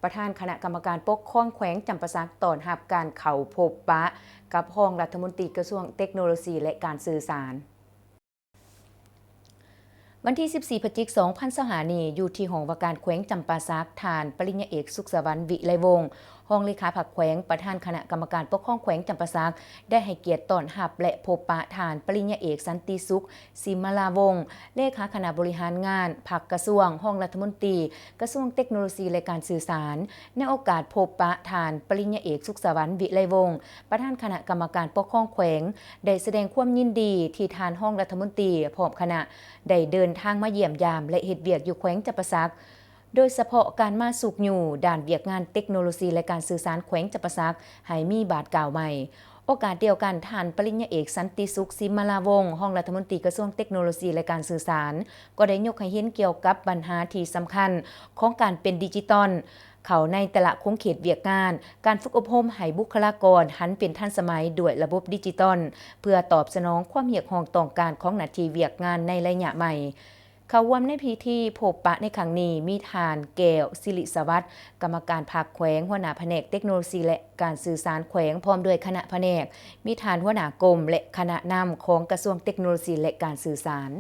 ປະທານຄະນະກຳມະການປົກຄອງແຂວງຈຳປາສັກ ຕ້ອນຮັບການເຂົ້າພົບປະກັບຮອງລັດຖະມົນຕີກະຊວງເຕັກໂນໂລຊີ ແລະ ການສື່ສານ. ວັນທີສິບສີ່ ພະຈິກ ສອງພັນຊາວຫ້ານີ້ ຢູ່ທີ່ຫ້ອງວ່າການແຂວງຈຳປາສັກ, ທ່ານປະລິນຍາເອກ ສຸກສະຫວັນ ວິໄລວົງ ຮອງເລຂາພັກແຂວງ, ປະທານຄະນະກຳມະການປົກຄອງແຂວງຈຳປາສັກ ໄດ້ໃຫ້ກຽດຕ້ອນຮັບ ແລະ ພົບປະທ່ານປະລິນຍາເອກ ສັນຕິສຸກ ສິມມະລາວົງ ເລຂາຄະນະບໍລິຫານງານພັກກະຊວງ, ຮອງລັດຖະມົນຕີກະຊວງເຕັກໂນໂລຊີ ແລະ ການສື່ສານ. ໃນໂອກາດພົບປະທ່ານປະລິນຍາເອກ ສຸກສະຫວັນ ວິໄລວົງ ປະທານຄະນະກຳມະການປົກຄອງແຂວງ ໄດ້ສະແດງຄວາມຍິນດີທີ່ທ່ານຮອງລັດຖະມົນຕີ ພ້ອມຄະນະ ໄດ້ເດີນທາງມາຢ້ຽມຢາມ ແລະ ເຮັດວຽກຢູ່ແຂວງຈຳປາສັກ, ໂດຍສະເພາະການມາຊຸກຍູ້ດ້ານວຽກງານເຕັກໂນໂລຊີ ແລະ ການສື່ສານແຂວງຈຳປາສັກໃຫ້ມີບາດກ້າວໃໝ່. ໂອກາດດຽວກັນ, ທ່ານປະລິນຍາເອກ ສັນຕິສຸກ ສິມມະລາວົງ ຮອງລັດຖະມົນຕີກະຊວງເຕັກໂນໂລຊີ ແລະ ການສື່ສານ ກໍໄດ້ຍົກໃຫ້ເຫັນກ່ຽວກັບບັນຫາທີ່ສຳຄັນຂອງການເປັນດິຈິຕອນ ເຂົ້າໃນແຕ່ລະຂົງເຂດວຽກງານ, ການຝຶກອົບຮົມໃຫ້ບຸກຄະລາກອນຫັນເປັນທັນສະໄໝດ້ວຍລະບົບດິຈິຕອນ ເພື່ອຕອບສະໜອງຄວາມຮຽກຮ້ອງຕ້ອງການຂອງໜ້າທີ່ວຽກງານໃນໄລຍະໃໝ່. ເຂົ້າຮ່ວມໃນພິທີພົບປະໃນຄັ້ງນີ້ ມີທ່ານ ແກ້ວ ສິລິສະຫວັດ ກຳມະການພັກແຂວງ, ຫົວໜ້າພະແນກເຕັກໂນໂລຊີ ແລະ ການສື່ສານແຂວງ ພ້ອມດ້ວຍຄະນະພະແນກ, ມີທ່ານຫົວໜ້າກົມ ແລະ ຄະນະນຳຂອງກະຊວງເຕັກໂນໂລຊີ ແລະ ການສື່ສານ.